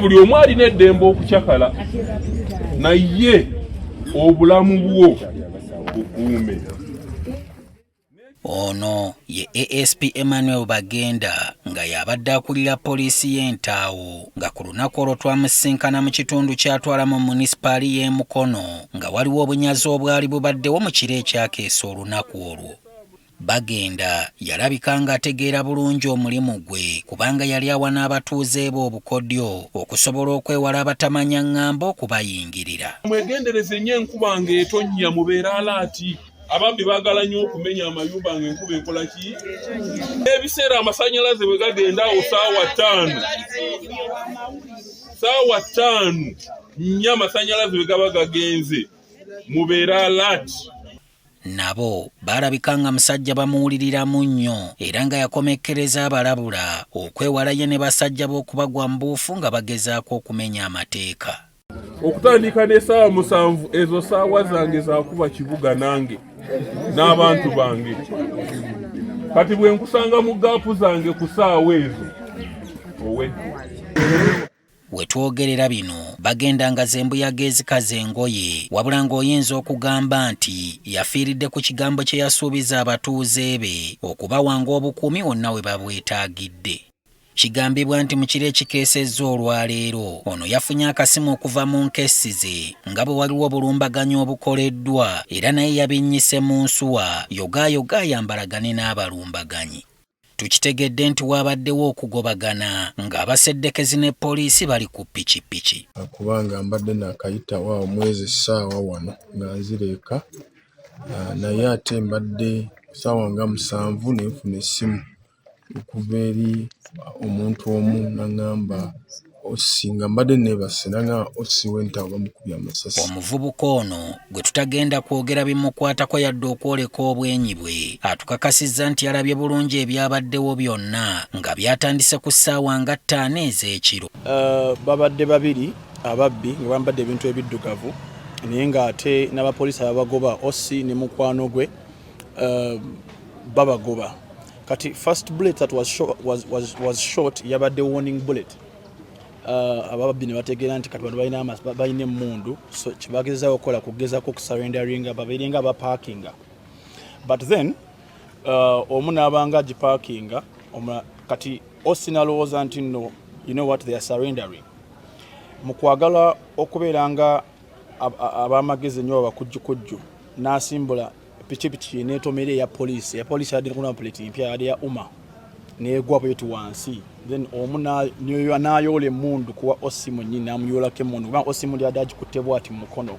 Buli omu alina eddembe okucakala, naye obulamu bwo bukuume. Ono ye ASP Emmanuel Bagenda nga y'abadde akulira poliisi y'e Ntaawo nga ku lunaku olwo twamusisinkana mu kitundu ky'atwala mu munisipaali y'e Mukono nga waliwo obunyazi obwali bubaddewo mu kiro ekyakeesa olunaku olwo. Bagenda yalabika ng'ategeera bulungi omulimu gwe kubanga yali awa n'abatuuze be obukodyo okusobola okwewala abatamanya ng'ambo okubayingirira. Mwegendereze nnyo enkuba ng'etonnya, mubeere alaati. Ababbi baagala nnyo okumenya amayumba ng'enkuba ekola ki? Ebiseera amasannyalaze bwe gagenda awo saawa 5, 4 amasannyalaze bwe gaba gagenze, mubeere alaati. Nabo baalabika nga musajja bamuwuliriramu nnyo era nga yakomekkereza abalabula okwewala ye ne basajja b'okubagwa mu buufu nga bagezaako okumenya amateeka. Okutandika n'essaawa 7, ezo saawa zange zakuba kibuga nange n'abantu bange. Kati bwe nkusanga mu gap zange ku saawa ezo, owedde. We twogerera bino, Bagenda nga zembuyaga ezikaza engoye, wabula ng'oyinza okugamba nti yafiiridde ku kigambo kye yasuubiza abatuuze be okubawanga obukuumi wonna we babwetaagidde. Kigambibwa nti mu kiro ekikeesezza olwaleero, ono yafunye akasimu okuva mu nkessi ze nga bwe waliwo obulumbaganyi obukoleddwa, era naye yabinnyise mu nsuwa yogaayoga ayambalagane n'abalumbaganyi. Tukitegedde nti waabaddewo okugobagana ng'abaseddekezi ne poliisi bali ku pikipiki. Kubanga mbadde nakayitawo awo mwezi essaawa wano nga nzira eka, naye ate mbadde ssaawa nga 7 ne nfuna essimu okuva eri omuntu omu n'aŋŋamba OC, nga mbadde neebase, n'aŋŋamba OC w'Entaawo bamukubye amasasi. Omuvubuka ono gwe tutagenda kwogera bimukwatako yadde okwoleka obwenyi bwe, atukakasizza nti yalabye bulungi ebyabaddewo byonna nga byatandise ku ssaawa nga 5 ez'ekiro. Babadde babiri ababbi nga bambadde ebintu ebiddugavu, naye ng'ate n'abapoliisi ababagoba, OC ne mukwano gwe, babagoba. Kati first bullet that was shot yabadde warning bullet. Ababbi ne bategeera nti kati bano balina emmundu, so kyebagezaako okukola kugezaako okusurrenderinga, babeere nga abaparkinga. But then omu n'abanga agiparkinga, kati OC nalowooza nti no, you know what, they are surrendering. Mu kwagala okubeera nga ab'amagezi ennyo, abakujjukujju, n'asimbula pikipiki netomera eya poliisi. Eya poliisi yadde ku plate mpya, yadde ya UMA, negwa bweti wansi. Then omu n'ayoola emmundu kuwa OC mwennyini, n'amuyoolako emmundu kubanga OC mundi yadde agikutte bwati mu mukono.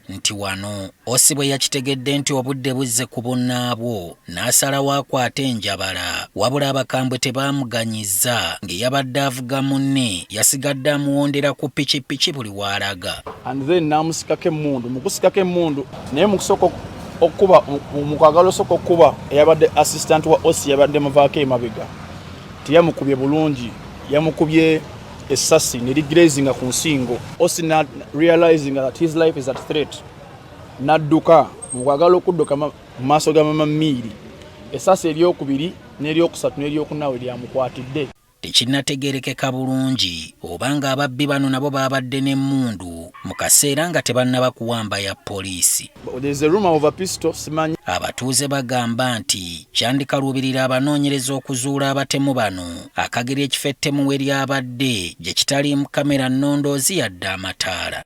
Nti wano OC bwe yakitegedde nti obudde buzze ku bunnaabwo, n'asalawo akwate enjabala, wabula abakambwe tebaamuganyizza ng'eyabadde avuga munne yasigadde amuwondera ku pikipiki buli w'alaga. And then n'amusikako emmundu. Mu kusikako emmundu, naye mu kusooka okuba, mu kwagala osooka okuba, eyabadde assistant wa OC yabadde muvaako emabega, teyamukubye bulungi, yamukubye essasi ne ligrazinga ku nsingo. OC na realizing that his life is at threat, n'adduka. Mu kwagala okudduka mu maaso ga mama Miiri, essasi eryokubiri n'eryokusatu n'eryokuna we lyamukwatidde. Tekinnategeerekeka bulungi oba ng'ababbi bano nabo baabadde n'emmundu mu kaseera nga tebannaba kuwamba ya poliisi. There's a rumor of a pistol, simanyi. Abatuuze bagamba nti kyandikaluubirira abanoonyereza okuzuula abatemu bano akageri ekifo ettemu we lyabadde gye kitaliimu kamera nnondoozi yadde amataala.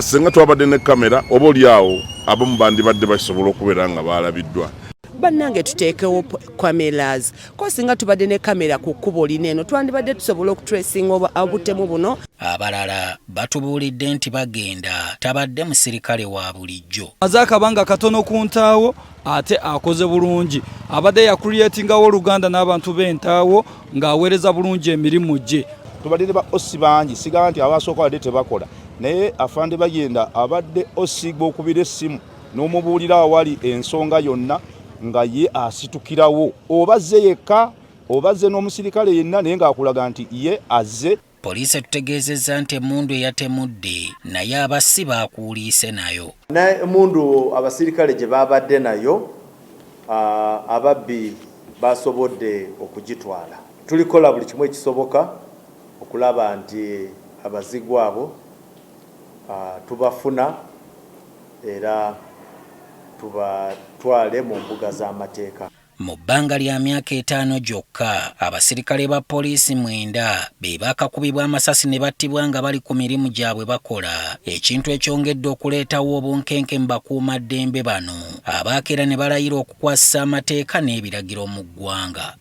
Singa twabadde ne kamera, oba oli awo abamu bandibadde basobola okubeera nga baalabiddwa. Bannange, tuteekewo cameras ko. Singa tubadde ne kamera ku kkubo lino eno, twandibadde tusobola okutracinga obutemu buno. Abalala batubuulidde nti Bagenda tabadde musirikale wa bulijjo. Maze akabanga katono ku Ntaawo, ate akoze bulungi. Abadde yacreatingawo oluganda n'abantu b'Entaawo ng'aweereza bulungi emirimu gye. Tubadde ne ba OC bangi, sigamba nti abasooka badde tebakola, naye afande Bagenda abadde OC gw'okubira essimu n'omubuulira awali ensonga yonna nga ye asitukirawo, oba azze yekka oba azze n'omusirikale yenna, naye ng'akulaga nti ye azze. Poliisi etutegeezezza nti emmundu eyatemudde naye abassi baakuuliise nayo. Emundu abasirikale gye babadde nayo, ababbi basobodde okugitwala. Tulikola buli kimu ekisoboka okulaba nti Abazigu abo tubafuna era tubatwale mu mbuga z'amateeka. Mu bbanga lya myaka etaano gyokka, abasirikale ba poliisi mwenda be baakakubibwa amasasi ne battibwa nga bali ku mirimu gyabwe bakola, ekintu ekyongedde okuleetawo obunkenke mu bakuumaddembe bano abaakeera ne balayira okukwasisa amateeka n'ebiragiro mu ggwanga.